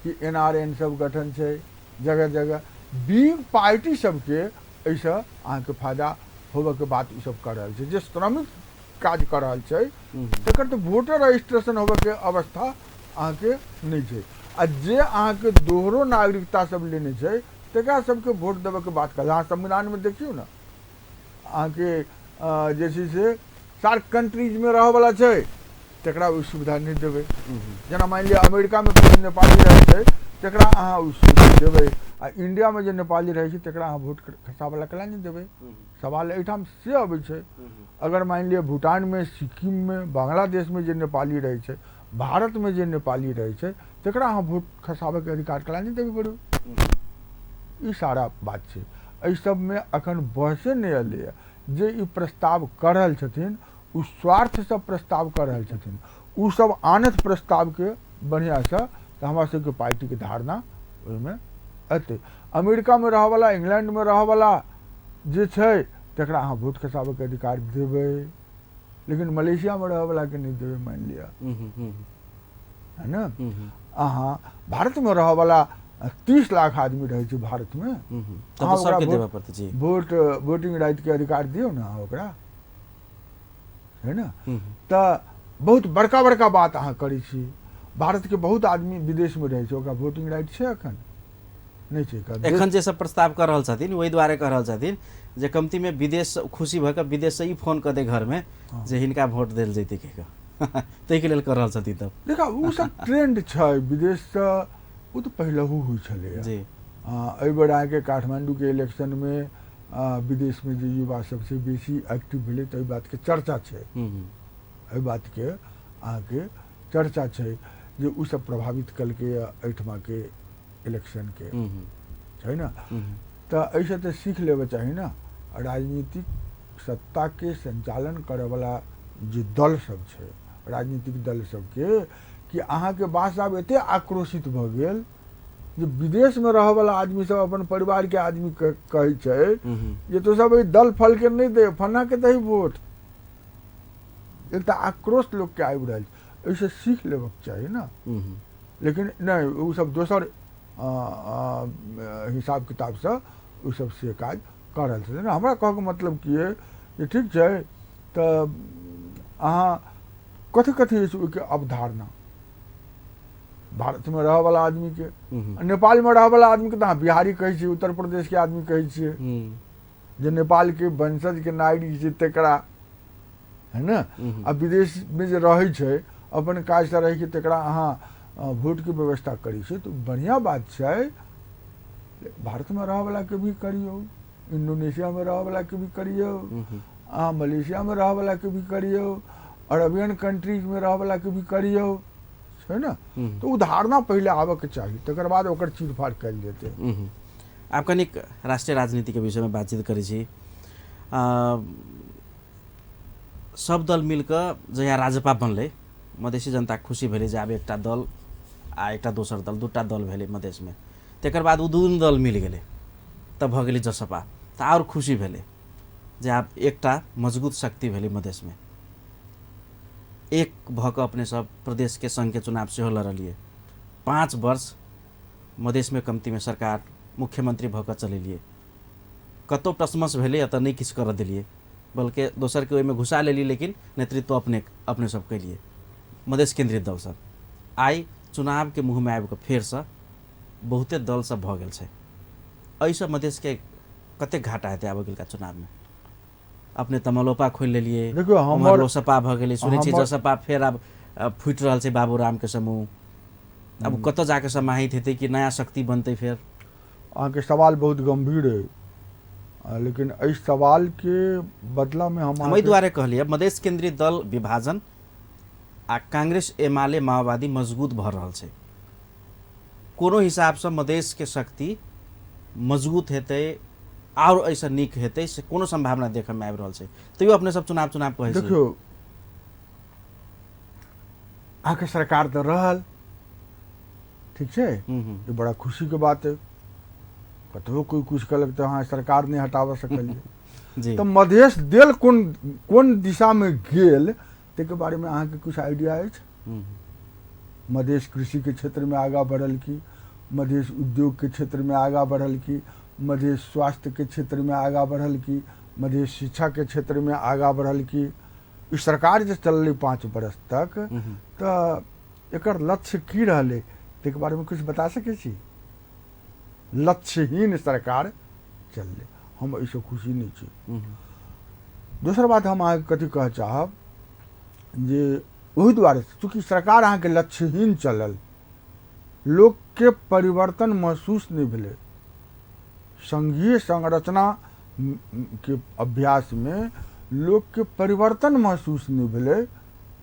कि एन आर एन सब गठन छै जगह जगह, बिग पार्टी सबके एहिसँ अहाँके फायदा होबऽके बात ई सब कऽ रहल छै। जे श्रमिक काज कऽ रहल छै तकर तऽ वोटर रजिस्ट्रेशन होबऽके अवस्था अहाँके नहि छै, आ जे अहाँके दोहरो नागरिकता सब लेने छै तकरा सबके वोट देबऽके बात कर। अहाँ संविधानमे देखियौ ने, अहाँके जे छै से सार्क कंट्रीजमे रहऽवला छै तकरा ओ सुविधा नहि देबै। जेना मानि लिअ अमेरिकामे कोनो नेपाली रहै छै तकरा अहाँ ओ सुविधा देबै, आ इंडियामे जे नेपाली रहै छै तकरा अहाँ वोट खसाबऽ केना नहि देबै? सवाल एहिठाम से अबै छै। अगर मानि लिअ भूटानमे, सिक्किममे, बांग्लादेशमे जे नेपाली रहै छै, भारतमे जे नेपाली रहै छै, तकरा अहाँ वोट खसाबऽके अधिकार केना नहि देबै पड़ू? ई सारा बात छै। एहि सबमे अखन बहसे नहि एलैए। जे ई प्रस्ताव कऽ रहल छथिन ओ स्वार्थसँ प्रस्ताव कऽ रहल छथिन। ओ सब आनत प्रस्तावके बढ़िआँसँ तऽ हमरा सबके पार्टीके धारणा ओहिमे एतै। अमेरिकामे रहऽवला, इंग्लैंडमे रहऽवला जे छै तकरा अहाँ वोट खसाबऽके अधिकार देबै, लेकिन मलेशियामे रहऽवलाके नहि देबै, मानि लिअ, है ने। अहाँ भारतमे रहऽवला 30 लाख आदमी रहै छै भारतमे, अहाँ ओकरा वोट वोटिंग राइटके अधिकार दियौ ने अहाँ ओकरा, है ने। तऽ बहुत बड़का बड़का बात अहाँ करै छी। भारतके बहुत आदमी विदेशमे रहै छै, ओकरा वोटिंग राइट छै एखन नहि छै। एखन जे सब प्रस्ताव कऽ रहल छथिन ओहि दुआरे कऽ रहल छथिन जे कमतीमे विदेश खुशी भऽ कऽ विदेशसँ ई फोन कऽ दे घरमे जे हिनका वोट देल जैतै कहि कऽ, ताहिके लेल कऽ रहल छथिन। तब देखा ओ सब ट्रेंड छै विदेशसँ, ओ तऽ पहिलहु होइ छलैए जी। एहिबेर अहाँके काठमाण्डूके इलेक्शनमे विदेशमे जे युवा सब छै बेसी एक्टिव भेलै, तऽ एहि बातके चर्चा छै, एहि बातके अहाँके चर्चा छै जे ओ सब प्रभावित केलकैए एहिठमाके इलेक्शनके, छै ने। तऽ एहिसँ तऽ सीख लेबऽ चाही ने। राजनीतिक सत्ताके संचालन करऽवला जे दल सब छै, राजनीतिक दल सबके, कि अहाँके बात आब एते आक्रोशित भऽ गेल जे विदेशमे रहऽवला आदमी सब अपन परिवारके आदमी कहै छै जे तो सब एहि दल फलके नहि दे, फन्नाके दही वोट। एकटा आक्रोश लोकके आबि रहल छै, एहिसँ सीख लेबक चाही ने। लेकिन नहि, ओ सब दोसर हिसाब किताबसँ ओ सब से काज कऽ रहल छथिन। हमरा कहऽके मतलब की अइ जे ठीक छै, तऽ अहाँ कथी कथी अछि ओहिके अवधारणा? भारतमे रहऽवला आदमीके, नेपालमे रहऽवला आदमीके तऽ अहाँ बिहारी कहै छियै, उत्तर प्रदेशके आदमी कहै छियै, जे नेपालके वंशजके नागरिक छै तकरा, है ने? आ विदेशमे जे रहै छै अपन काजसँ रहिके तकरा अहाँ वोटके व्यवस्था करै छियै, तऽ बढ़िआँ बात छै। भारतमे रहऽवलाके भी करियौ, इंडोनेशियामे रहऽवलाके भी करियौ, अहाँ मलेशियामे रहऽवलाके भी करियौ, अरबियन कंट्रीजमे रहऽवलाके भी करियौ, छै ने? तऽ ओ धारणा पहिले आबऽके चाही, तकर बाद ओकर चीरफाड़ कयल जेतै। आब कनिक राष्ट्रीय राजनीतिके विषयमे बातचीत करै छी। सब दल मिलकऽ जहिया राजपा बनलै, मधेसी जनता खुशी भेलै जे आब एकटा दल आ एकटा दोसर दल, दूटा दल भेलै मधेसमे। तकर बाद ओ दुनू दल मिल गेलै तब भऽ गेलै जसपा, तऽ आओर खुशी भेलै जे आब एकटा मजबूत शक्ति भेलै मधेसमे। एक भऽ कऽ अपने सब प्रदेशके सङ्घके चुनाव सेहो लड़लियै। 5 वर्ष मधेसमे कम्तीमे सरकार मुख्यमंत्री भऽ कऽ चलेलियै। कतहु टसमस भेलै तऽ नहि किछु करऽ देलियै, बल्कि दोसरके ओहिमे घुसा लेलियै, लेकिन नेतृत्व अपने अपने सब केलियै, मधेस केन्द्रित दल सब। आइ चुनावके मुँहमे आबि कऽ फेरसँ बहुते दल सब भऽ गेल छै। एहिसँ मधेसके कतेक घाटा हेतै आबऽ गेलका चुनावमे? अपने तमलोपा खोलि लेलियै, देखियौ, उम्हर लोसपा भऽ गेलै, सुनै छियै जसपा फेर आब फुटि रहल छै बाबूरामके समूह। आब कतऽ जाके समाहित हेतै कि नया शक्ति बनतै फेर? अहाँके सवाल बहुत गंभीर अइ, लेकिन एहि सवालके बदलामे हम एहि दुआरे कहलियै, मधेस केन्द्रित दल विभाजन आ कांग्रेस एमाले माओवादी मजबूत भऽ रहल छै। कोनो हिसाबसँ मधेसके शक्ति मजबूत हेतै आओर एहिसँ नीक हेतै से कोनो सम्भावना देखऽमे आबि रहल छै, तैयो अपने सब चुनाव चुनाव कहै छी। देखियौ, अहाँके सरकार तऽ रहल, ठीक छै, ई बड़ा खुशीके बात है। कतबो कोइ कुछ कहलक तऽ अहाँ सरकार नहि हटाबऽ सकलियै। तऽ मधेस देल कोन कोन दिशामे गेल ताहिके बारेमे अहाँके किछु आइडिया अछि? मधेस कृषिके क्षेत्रमे आगाँ बढ़ल की? मधेस उद्योगके क्षेत्रमे आगाँ बढ़ल की? मधेस स्वास्थ्यके क्षेत्रमे आगाँ बढ़ल की? मधेस शिक्षाके क्षेत्रमे आगाँ बढ़ल की? ई सरकार जे चललै 5 बरस तक, तऽ एकर लक्ष्य की रहलै ताहिके बारेमे किछु बता सकै छी? लक्ष्यहीन सरकार चललै, हम एहिसँ खुशी नहि छी। दोसर बात हम अहाँके कथी कहऽ चाहब जे ओहि दुआरे चूँकि सरकार अहाँके लक्ष्यहीन चलल, लोकके परिवर्तन महसूस नहि भेलै। संघीय संरचना के अभ्यासमे लोकके परिवर्तन महसूस नहि भेलै,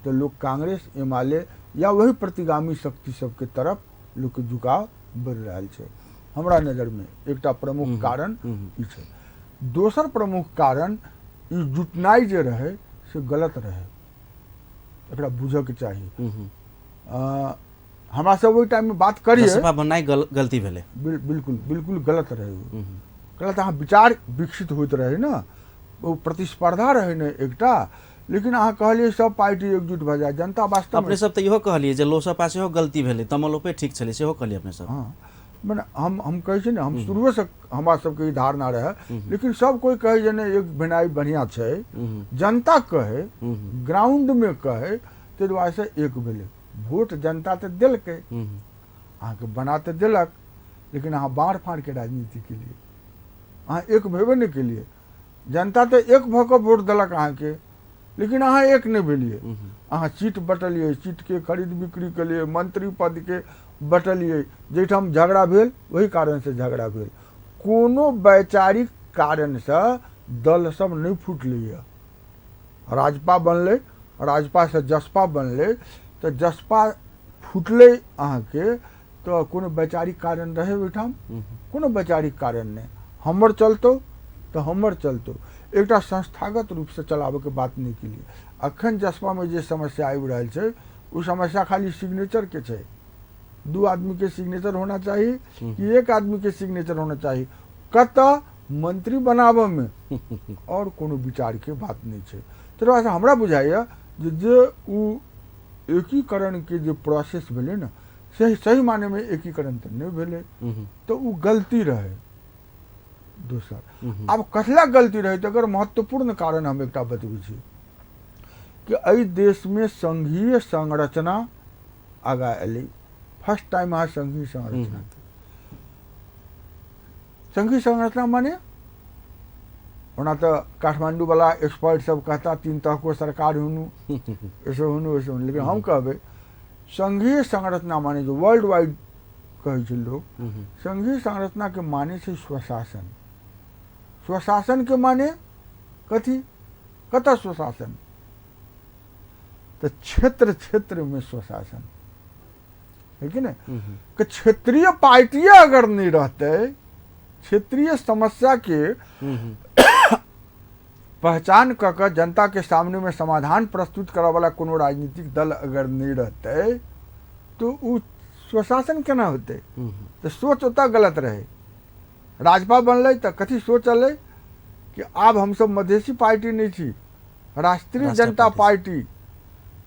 तऽ लोक कांग्रेस एमाले या वही प्रतिगामी शक्ति सबके तरफ लोकके झुकाव बढ़ि रहल छै। हमरा नजरमे एकटा प्रमुख कारण ई छै। दोसर प्रमुख कारण ई जुटनाइ जे रहै से गलत रहै, एकरा बुझऽके चाही। हमरा सब ओहि टाइममे बात करियै, जसपा बननाइ गलती भेलै। बिल्कुल बिल्कुल गलत रहै ओ। गलत अहाँ विचार विकसित होइत रहै ने, ओ प्रतिस्पर्धा रहै ने एकटा। लेकिन अहाँ कहलियै सब पार्टी एकजुट भऽ जाय, जनता वास्तव अपने सब तऽ इहो कहलियै जे लोसपा सेहो गलती भेलै, तमलोपे ठीक छलै, सेहो कहलियै अपने सब। हँ, मने हम कहै छी ने, हम शुरुएसँ हमरा सबके ई धारणा रहै, लेकिन सब कोइ कहै जे नहि एक भेनाइ बढ़िआँ छै, जनता कहै, ग्राउंडमे कहै, ताहि दुआरेसँ एक भेलै। वोट जनता तऽ देलकै, अहाँके बना तऽ देलक, लेकिन अहाँ बाँड़ फाँड़के राजनीति केलियै, अहाँ एक भेबे नहि केलियै। जनता तऽ एक भऽ कऽ वोट देलक अहाँके, लेकिन अहाँ एक नहि भेलियै। अहाँ सीट बटलियै, सीटके खरीद बिक्री केलियै, मंत्री पदके बटलियै। जाहिठाम झगड़ा भेल ओहि कारणसँ झगड़ा भेल, कोनो वैचारिक कारणसँ दल सब नहि फुटलैए। राजपा बनलै, राजपासँ जसपा बनलै, तऽ जसपा फुटलै अहाँके तऽ कोनो वैचारिक कारण रहै ओहिठाम? कोनो वैचारिक कारण नहि। हमर चलतौ तऽ तऽ हमर चलतौ। एकटा संस्थागत रूपसँ चलाबऽके बात नहि केलियै। अखन जसपामे जे समस्या आबि रहल छै ओ समस्या खाली सिग्नेचरके छै। 2 आदमीके सिग्नेचर होना चाही कि 1 आदमीके सिग्नेचर होना चाही, कतऽ मंत्री बनाबऽमे और कोनो विचारके बात नहि छै। ताहि दुआरे हमरा बुझाइए जे जे ओ एकीकरणके जे प्रोसेस भेलै ने, से सही मानेमे एकीकरण तऽ नहि भेलै, तऽ ओ गलती रहै। दोसर आब कथला गलती रहै तकर महत्वपूर्ण कारण हम एकटा बतबै छी कि एहि देशमे संघीय संरचना आगाँ एलै। फर्स्ट टाइम अहाँ संघीय संरचना, संघीय संरचना माने ओना तऽ काठमांडू वाला एक्सपर्ट सब कहता 3 तह को सरकार हुनु, ऐसे हुनु, ऐसे हुनु, लेकिन हम कहबै संघीय संरचना माने जो वर्ल्ड वाइड कहै छै लोग, संघीय संरचना के माने छै स्वशासन। स्वशासन के माने कथी? कतऽ स्वशासन? तऽ क्षेत्र क्षेत्र में स्वशासन है कि नहीं? कि क्षेत्रीय पार्टियां अगर नहीं रहते, क्षेत्रीय समस्या के पहचान कऽ कऽ जनता के सामने में समाधान प्रस्तुत करऽ वाला कोनो राजनीतिक दल अगर नहीं रहते तो उ स्वशासन केना होतै? तऽ सोच ओतऽ गलत रहै। राजपा बनलै तऽ कथी सोच एलै कि आब हमसब मधेसी पार्टी नहि छी, राष्ट्रीय जनता पार्टी।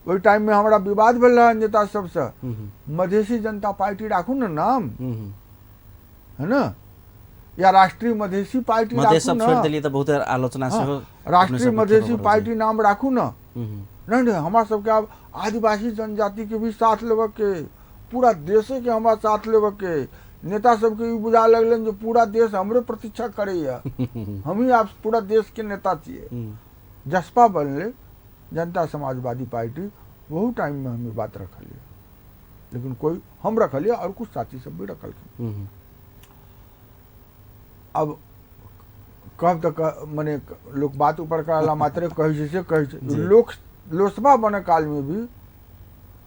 ओहि टाइम में हमरा विवाद भेल रहै नेता सबसँ, मधेसी जनता पार्टी राखू ने नाम, है ना, या राष्ट्रीय मधेसी पार्टी राखू ना। छोड़ देलियै तऽ बहुत आलोचना सेहो। राष्ट्रीय मधेसी पार्टी नाम राखू ना। नहीं नहीं, हमरा सबके आब आदिवासी जनजाति के भी साथ लेबऽ के, पूरा देशे के हमरा साथ लेबऽ के। नेता सबके ई बुझा लगलनि जे पूरा देश हमरे प्रतीक्षा करैया, हमही आब पूरा देश के नेता छियै। जसपा बनलै, जनता समाजवादी पार्टी, वहू टाइम में हम ई बात रखलियै, लेकिन कोई हम रखलियै और कुछ साथी सब भी रखलखिन। अब कहब तऽ मने लोक बात ऊपर करला मात्रे कहै छै से कहै छै। लोक लोसपा बने काल में भी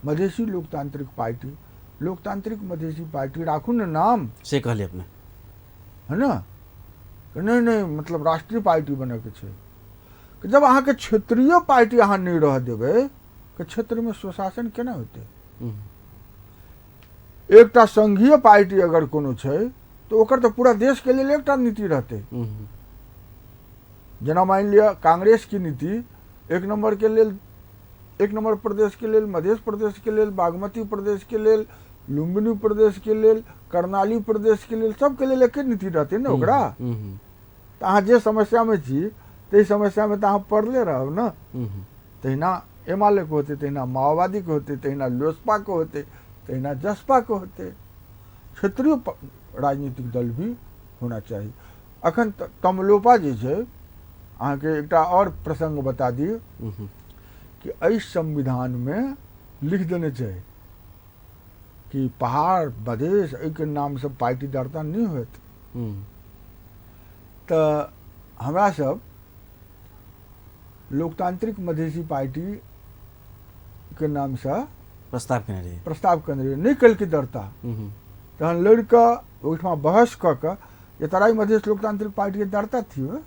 मधेसी लोकतांत्रिक पार्टी, लोकतांत्रिक मधेसी पार्टी राखू ने नाम, से कहलियै अपने, है ना? नहीं नहीं, मतलब राष्ट्रीय पार्टी बने के छै। जब अहाँके क्षेत्रीय पार्टी अहाँ नहीं रह देबै तऽ क्षेत्रमे स्वशासन केना होतै? एकटा संघीय पार्टी अगर कोनो छै तऽ ओकर तऽ पूरा देश के लेल एकटा नीति रहतै। जेना मानि लिअ कांग्रेस के नीति 1 नंबर के लेल, 1 नंबर प्रदेश के लेल, मध्य प्रदेश के लेल, बागमती प्रदेश के लेल, लुम्बिनी प्रदेश के लेल, करनाली प्रदेश के लेल, सबके लेल एके नीति रहतै ने ओकरा। तऽ अहाँ जे समस्यामे छी ताहि समस्यामे तऽ अहाँ पड़ले रहब ने। तहिना एमाले के होतै, तहिना माओवादी के होतै, तहिना लोसपा के होतै, तहिना जसपा के होतै। क्षेत्रीय राजनीतिक दल भी होना चाही। अखन तमलोपा जे छै, अहाँके एकटा और प्रसंग बता दी कि एहि संविधानमे लिख देने छै कि पहाड़ मधेश एहिके नामसँ पार्टी दर्ता नहि होयत। तऽ हमरा सब लोकतांत्रिक मधेसी पार्टी के नामसँ प्रस्ताव केने रहियै, प्रस्ताव केने रहियै, नहि केलकै दर्ता। तहन लड़ि कऽ ओहिठमा बहस कऽ कऽ जे तराई मधेश लोकतांत्रिक पार्टी के दर्ता थियो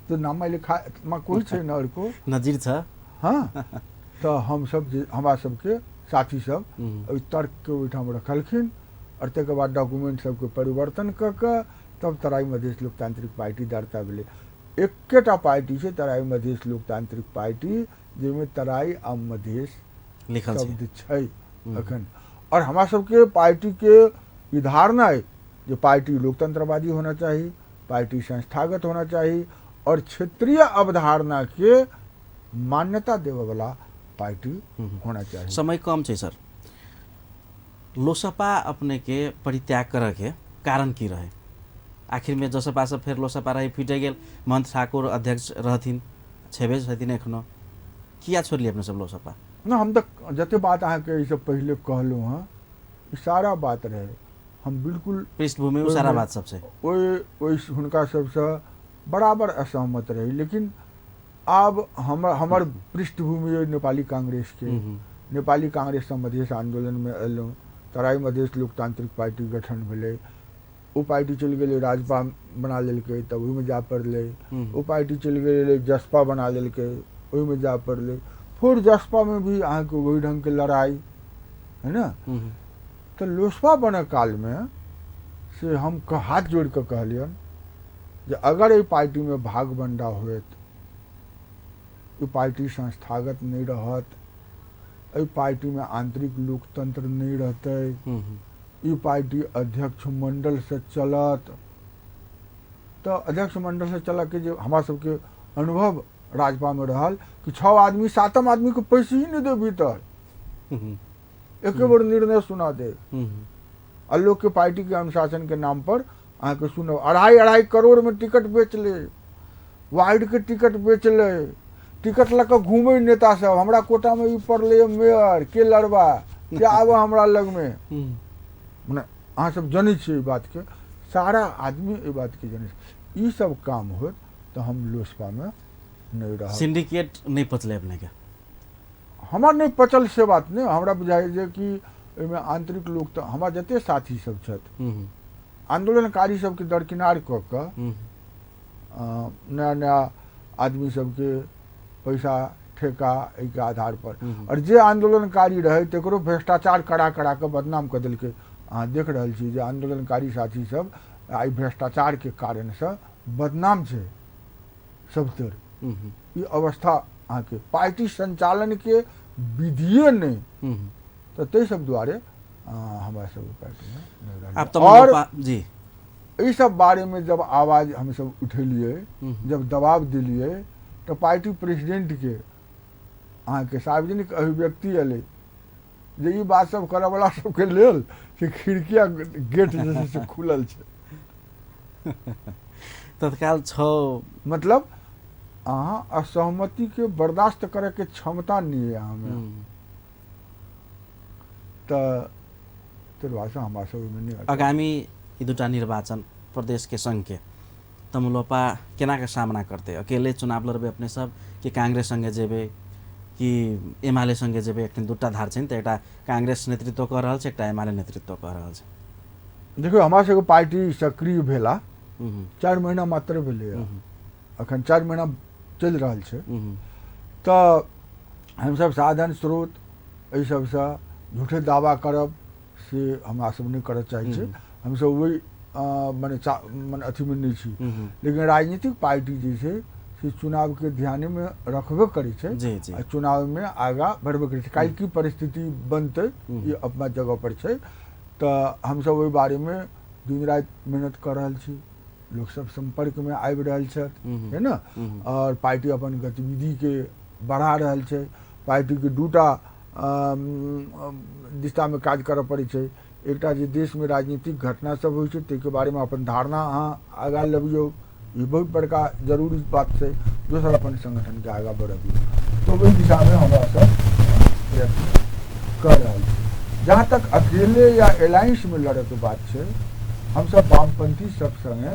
तो नाम लिखा कोई छै न अर्को नजिर छ। हाँ, तऽ हमसब जे हमरा सबके साथी सब ओहि तर्क के ओहिठाम रखलखिन और तकर बाद डॉक्यूमेंट सबके परिवर्तन कऽ कऽ तब तराई मधेश लोकतांत्रिक पार्टी दर्ता भेलै। एकेटा पार्टी छै तराई मधेश लोकतांत्रिक पार्टी, जाहिमे तराई आ मधेश लिखल शब्द छै अखन। और हमरा सबके पार्टी के ई धारणा अइ जे पार्टी लोकतंत्रवादी होना चाही, पार्टी संस्थागत होना चाही और क्षेत्रीय अवधारणा के मान्यता देवे वाला पार्टी होना चाही। समय कम छै सर, लोसपा अपने के परित्याग करऽ के कारण की रहे? आखिर में जसपा से फेर लोसपा रही फूटि गेल, महंत ठाकुर अध्यक्ष रहथिन, छेबे छथिन एखनो, किया छोड़लियै अपने सब लोसपा? ना, हम तऽ जते बात अहाँके एहिसँ पहिले कहलहुँ हँ ई सारा बात रहे, हम बिल्कुल पृष्ठभूमि में सारा बात सब छै, ओहि हुनका सबसँ बराबर असहमत रही। लेकिन आब हमर पृष्ठभूमि अइ नेपाली कांग्रेस के, नेपाली कांग्रेससँ मधेश आंदोलनमे अयलहुँ, तराई मधेश लोकतांत्रिक पार्टी गठन भेलै, ओ पार्टी चलि गेलै, राजपा बना लेलकै, तब ओहिमे जाय पड़लै। ओ पार्टी चलि गेलै, जसपा बना लेलकै, ओहिमे जाय पड़लै। फेर जसपामे भी अहाँके ओहि ढङ्गके लड़ाइ है ने। तऽ लोसपा बनऽ कालमे से हम हाथ जोड़ि कऽ कहलियनि जे अगर एहि पार्टीमे भाग बंडा होयत, ई पार्टी संस्थागत नहि रहत, एहि पार्टीमे आंतरिक लोकतंत्र नहि रहतै, ई पार्टी अध्यक्ष मंडल से चलत, तऽ अध्यक्ष मंडल से चलऽ के जे हमरा सबके अनुभव राजपामे रहल कि 6 आदमी 7म आदमीके पैसे ही नहि दे भीतर, एके बेर निर्णय सुना दे। आ लोकके पार्टीके अनुशासनके नाम पर अहाँके सुनब 2.5-2.5 करोड़ में टिकट बेच ले, वार्ड के टिकट बेच ले, टिकट लऽ कऽ घूमे नेता सब, हमरा कोटा में ई पड़लै मेयर के लड़बा के आबऽ हमरा लगमे। मने अहाँ सब जनै छियै ई बातके, सारा आदमी एहि बातके जनै छै। ई सब काम होत तऽ हम लोसपामे नहि रहब। सिंडिकेट नहि पचलै अपनेके? हमरा नहि पचल से बात नहि, हमरा बुझाइ जे कि एहिमे आंतरिक लोक तऽ हमरा जते साथी सब छथि आंदोलनकारी सबके दरकिनार कऽ कऽ नया नया आदमी सबके पैसा ठेका एहिके आधार पर, और जे आंदोलनकारी रहे तकरो भ्रष्टाचार करा करा कऽ बदनाम कऽ देलकै। अहाँ देख रहल छी जे आंदोलनकारी साथी सब आइ भ्रष्टाचार के कारणसँ बदनाम छै सबतर। ई अवस्था अहाँके पार्टी संचालन के विधिये नहि, तऽ ताहि सब दुआरे हमरा सब पार्टीमे नहि रहल। और जी एहि सब बारेमे जब आवाज हमसब उठेलियै, जब दबाव देलियै, तऽ पार्टी प्रेसिडेंट के अहाँके सार्वजनिक अभिव्यक्ति एलै जे ई बात सब करऽवला सबके लेल से खिड़किया गेट जे छै से खुलल छै। तत्काल 6 मतलब अहाँ असहमति के बर्दाश्त करे के क्षमता नहीं है अहाँमे, तऽ ताहि दुआरे हमरा सब ओहिमे नहि। आगामी ई दूटा निर्वाचन प्रदेश के संघ के तमुलोपा केना के सामना करते? अकेले चुनाव लड़बै अपने सब कि कांग्रेस संगे जेबै कि एमाले संगे जेबै? एखन दूटा धार छै ने, तऽ एकटा कांग्रेस नेतृत्व कऽ रहल छै, एकटा एमाले नेतृत्व कऽ रहल छै। देखियौ, हमरा सबके पार्टी सक्रिय भेला 4 महीना मात्र भेलैए, अखन 4 महीना चलि रहल छै। तऽ हमसब साधन स्रोत एहि सबसँ झूठे दावा करब से हमरा सब नहि करऽ चाहै छी। हमसब ओहि मने मने अथीमे नहि छी, लेकिन राजनीतिक पार्टी जे छै से चुनावके ध्यानमे रखबे करै छै आ चुनावमे आगाँ बढ़बे करै छै। काल्हि की परिस्थिति बनतै ई अपना जगह पर छै। तऽ हमसब ओहि बारेमे दिन राति मेहनत कऽ रहल छी, लोकसब सम्पर्कमे आबि रहल छथि, है ने, और पार्टी अपन गतिविधिके बढ़ा रहल छै। पार्टीके दूटा दिशामे काज करऽ पड़ै छै। एकटा जे देशमे राजनीतिक घटना सब होइ छै ताहिके बारेमे अपन धारणा अहाँ आगाँ लबियौ, ई बहुत बड़का जरूरी बात छै। दोसर अपन संगठनके आगाँ बढ़बियौ, तऽ ओहि दिशामे हमरा सब प्रयत्न कऽ रहल छी। जहाँ तक अकेले या अलायंसमे लड़ैके बात छै, हमसब वामपंथी सब संगे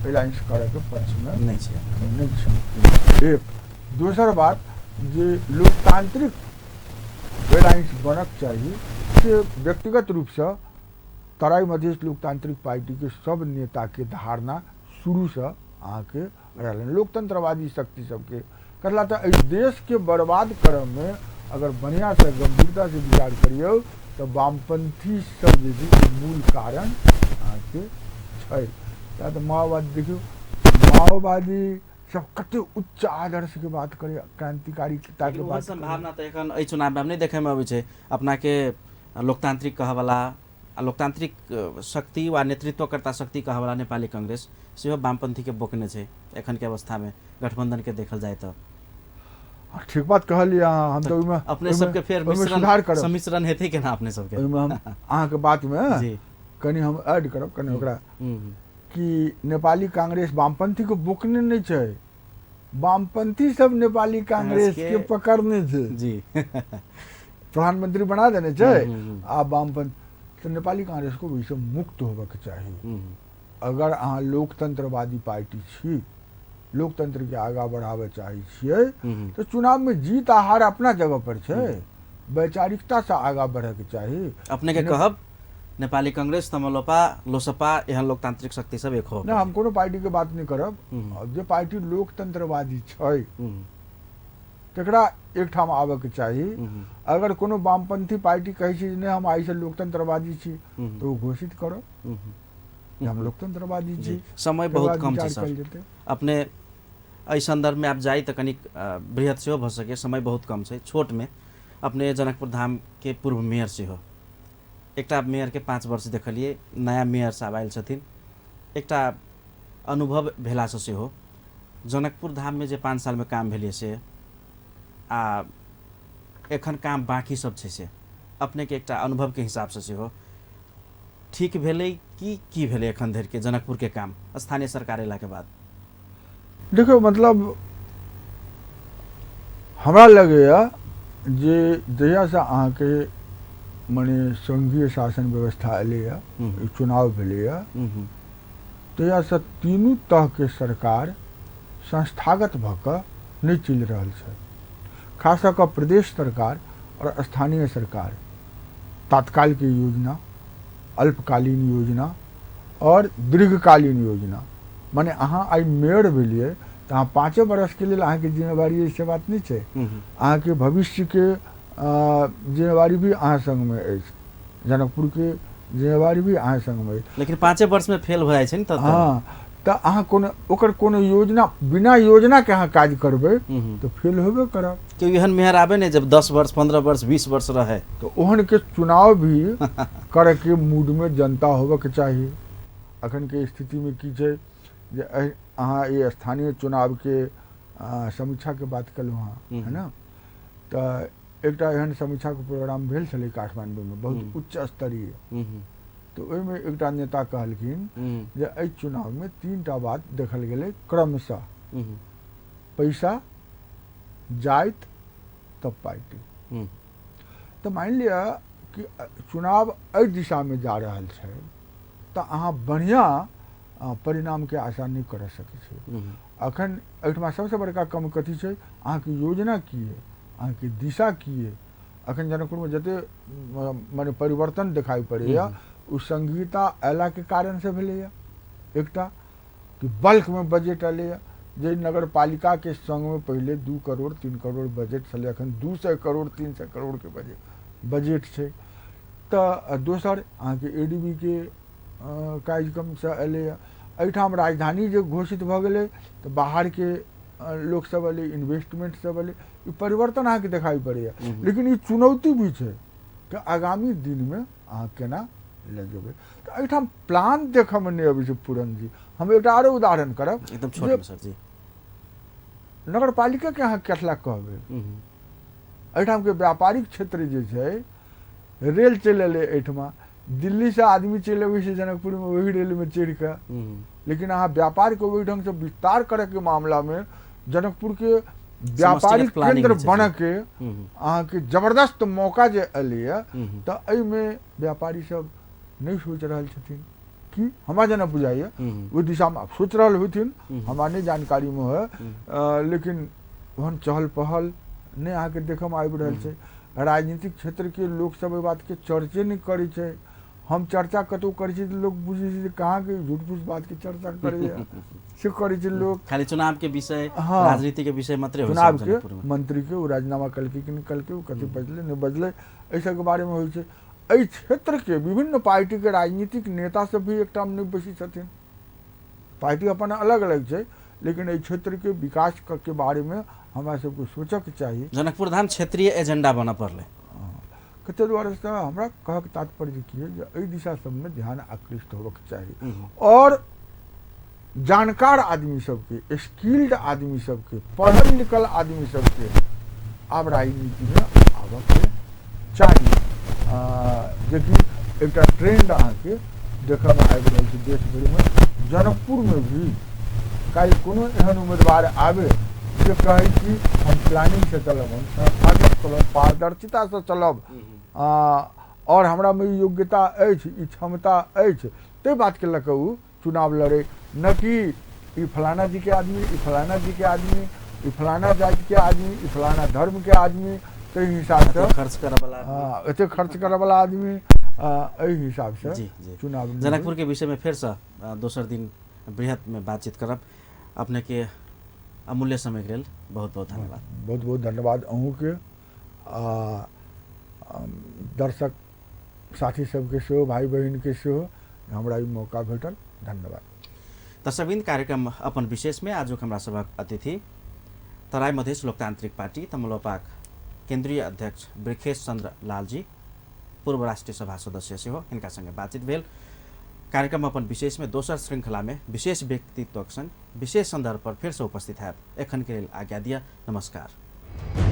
अलायंस करैके पक्षमे नहि छै, नहि छै। एक दोसर बात जे लोकतांत्रिक अलायंस बनक चाही से व्यक्तिगत रूपसँ तराई मधेश लोकतांत्रिक पार्टीके सब नेताके धारणा शुरूसँ अहाँके रहलनि। लोकतंत्रवादी शक्ति सबके कहला तऽ एहि देशके बर्बाद करऽमे अगर बढ़िआँसँ गंभीरतासँ विचार करियौ तऽ वामपंथी सब जे छै से मूल कारण अहाँके छै। किया तऽ माओवादी देखियौ, माओवादी सब कते उच्च आदर्श के बात करे, क्रांतिकारिता के बात। संभावना तऽ एखन एहि चुनावमे नहि देखैमे अबै छै। अपनाके लोकतांत्रिक कहवला आ लोकतांत्रिक शक्ति वा नेतृत्वकर्ता शक्ति कहवला नेपाली कांग्रेस सेहो वामपंथी के बोकने छै एखन के अवस्थामे गठबंधन के देखल जाय तऽ। ठीक बात कहलियै अहाँ, हम तऽ ओहिमे अपने सबके फेर सुधार करब, सम्मिश्रण हेतै केना अपने सबके? ओहिमे हम अहाँके बातमे कनि हम ऐड करब कनि ओकरा कि नेपाली कांग्रेस वामपंथी के बोकने नहि छै, वामपंथी सब नेपाली कांग्रेस के पकड़ने छै जी, प्रधानमंत्री बना देने छै आ वामपंथ। तऽ नेपाली कांग्रेस को ओहिसँ मुक्त होबऽके चाही। अगर अहाँ लोकतंत्रवादी पार्टी छी, लोकतंत्र के आगाँ बढ़ाबऽ चाहै छियै तऽ चुनावमे जीत आ हार अपना जगह पर छै, वैचारिकता से आगाँ बढ़ैके चाही। अपने के कहब नेपाली कांग्रेस, तमलोपा, लोसपा एहन लोकतांत्रिक शक्ति सब एक हो। नहि, हम कोनो पार्टीके बात नहि करब। जे पार्टी लोकतंत्रवादी छै तकरा एकठाम आबऽके चाही। अगर कोनो वामपंथी पार्टी कहै छै जे नहि हम आइसँ लोकतंत्रवादी छी, तऽ ओ घोषित करब जे हम लोकतंत्रवादी छी। समय बहुत कम छै सर, अपने एहि सन्दर्भमे आब जाइ तऽ कनिक बृहत सेहो भऽ सकै, समय बहुत कम छै। छोटमे अपने जनकपुर धामके पूर्व मेयर सेहो, एकटा मेयरके 5 वर्ष देखलियै, नया मेयर साहब आयल छथिन, एकटा अनुभव भेलासँ सेहो जनकपुर धाममे जे 5 सालमे काम भेलै से आ एखन काम बाँकी सब छै से अपनेके एकटा अनुभवके हिसाबसँ सेहो ठीक भेलै कि की भेलै एखन धरिके जनकपुरके काम स्थानीय सरकार अयलाके बाद? देखियौ, मतलब हमरा लगैए जे जहियासँ अहाँके मने संघीय शासन व्यवस्था एलैए, चुनाव भेलैए, तहियासँ तीनू तहके सरकार संस्थागत भऽ कऽ नहि चलि रहल छै। खास कऽ कऽ प्रदेश सरकार और स्थानीय सरकार तात्कालिक योजना, अल्पकालीन योजना और दीर्घकालीन योजना, माने अहाँ आइ मेयर भेलियै तऽ अहाँ 5 बरसके लेल अहाँके जिम्मेवारी अछि से बात नहि छै। अहाँके भविष्यके जिम्मेवारी भी अहाँ संगमे अछि, जनकपुरके जिम्मेवारी भी अहाँ संगमे अछि। लेकिन 5 वर्षमे फेल भऽ जाइ छै ने तऽ। हँ, तऽ अहाँ कोनो ओकर कोनो योजना, बिना योजनाके अहाँ काज करबै तऽ फेल होबे करब। केओ एहन मेयर आबे नहि जब 10 वर्ष, 15 वर्ष, 20 वर्ष रहे, तऽ ओहनके चुनाव भी करैके मूडमे जनता होबऽके चाही। अखनके स्थितिमे की छै जे अहाँ ई स्थानीय चुनावके समीक्षाके बात केलहुँ हँ, है ने, तऽ एकटा एहन समीक्षाके प्रोग्राम भेल छलै काठमाण्डूमे, बहुत उच्च स्तरीय। तऽ ओहिमे एकटा नेता कहलखिन जे एहि चुनावमे 3 टा बात देखल गेलै क्रमशः, पैसा, जाति, तब पार्टी। तऽ मानि लिअ कि चुनाव एहि दिशामे जा रहल छै तऽ अहाँ बढ़िआँ परिणामके आशा नहि कर सकै छी। अखन एहिठमा सबसँ बड़का कम कथी छै, अहाँके योजना की अइ, अहाँके दिशा की अइ। अखन जनकपुरमे जते मने परिवर्तन देखाइ पड़ैए ओ संघीयता अयलाके कारणसँ भेलैए। एकटा कि बल्कमे बजट एलैए, जे नगरपालिकाके संगमे पहिले 2 करोड़ 3 करोड़ बजट छलै, अखन 200 करोड़ 300 करोड़के बजट छै। तऽ दोसर अहाँके ADB के कार्यक्रमसँ एलैए। एहिठाम राजधानी जे घोषित भऽ गेलै तऽ बाहरके लोकसभ एलै, इन्वेस्टमेंट सब एलै, ई परिवर्तन अहाँके देखाइ पड़ैए। लेकिन ई चुनौती भी छै कि आगामी दिनमे अहाँ केना लऽ जेबै। तऽ एहिठाम प्लान देखऽमे नहि अबै छै पूरन जी। हम एकटा आरो उदाहरण करब एकदम छोटमे सर जी। नगरपालिकाके अहाँ केतला कहबै, एहिठामके व्यापारिक क्षेत्र जे छै, रेल चलि एलै एहिठमा, दिल्लीसँ आदमी चलि अबै छै जनकपुरमे ओहि रेलमे चढ़ि कऽ, लेकिन अहाँ व्यापारके ओहि ढङ्गसँ विस्तार करैके मामलामे जनकपुरके व्यापारिक केन्द्र बनऽके अहाँके जबरदस्त मौका जे एलैए, तऽ एहिमे व्यापारी सब नहि सोचि रहल छथिन कि हमरा जेना बुझाइए ओहि दिशामे आब सोचि रहल होथिन, हमरा नहि जानकारीमे होइ, लेकिन ओहन चहल पहल नहि अहाँके देखऽमे आबि रहल छै। राजनीतिक क्षेत्रके लोकसभ एहि बातके चर्चे नहि करै छै। हम चर्चा कतहु करै छी तऽ लोक बुझै छै जे कहाँके झूठ फूस बातके चर्चा करैए, से करै छै लोक। खाली चुनावके विषय, राजनीतिके विषय मात्रै होइ छै चुनावके जनकपुरमे। मंत्रीके ओ राजीनामा केलकै कि नहि केलकै, ओ कथी बजलै नहि बजलै, एहि सबके बारेमे होइ छै। एहि क्षेत्रके विभिन्न पार्टीके राजनीतिक नेता सब भी एकटामे नहि बैसै छथिन, पार्टी अपन अलग अलग छै, लेकिन एहि क्षेत्रके विकास के बारेमे हमरा सबके सोचऽके चाही। जनकपुर धाम क्षेत्रीय एजेंडा बनऽ पड़लै। कते दुआरे से हमरा कहक तात्पर्य की है जे एहि दिशा सबमे ध्यान आकृष्ट होबऽके चाही और जानकार आदमी सबके, स्किल्ड आदमी सबके, पढ़ल लिखल आदमी सबके आब राजनीतिमे आबऽके चाही। जेकि एकटा ट्रेंड अहाँके देखऽमे आबि रहल छै देश भरिमे। जनकपुरमे भी काल्हि कोनो एहन उम्मीदवार आबे जे कहै कि हम प्लानिंगसँ चलब, हम संस्थागत चलब, पारदर्शितासँ चलब, और हमरामे ई योग्यता अछि, ई क्षमता अछि, ताहि बातके लऽ कऽ ओ चुनाव लड़े, न कि ई फलाना जीके आदमी, ई फलाना जीके आदमी, ई फलाना जातिके आदमी, ई फलाना धर्मके आदमी, ताहि हिसाबसँ खर्च करऽवला आदमी। हँ, एते खर्च करऽवला आदमी, एहि हिसाबसँ जी जी चुनाव नहि जनकपुर के विषय में फेरसँ दोसर दिन बृहत में बातचीत करब। अपने के अमूल्य समय के लेल बहुत बहुत धन्यवाद। बहुत बहुत धन्यवाद अहूँके आ दर्शक साथी सबके सेहो, भाई बहिनके सेहो हमरा ई मौका भेटल। धन्यवाद। दर्शकवृन्द, कार्यक्रम अपन विशेष में आजुक हमरा सभक अतिथि तराई मधेश लोकतांत्रिक पार्टी तमलोपाक केंद्रीय अध्यक्ष बृखेश चंद्र लालजी, पूर्व राष्ट्रीय सभा सदस्य सेहो, हिनका संगे बातचीत भेल। कार्यक्रम अपन विशेष में दोसर श्रृंखला में विशेष व्यक्तित्वक संग विशेष संदर्भ पर फिर से उपस्थित हैब। एखन के लेल आज्ञा दिया। नमस्कार।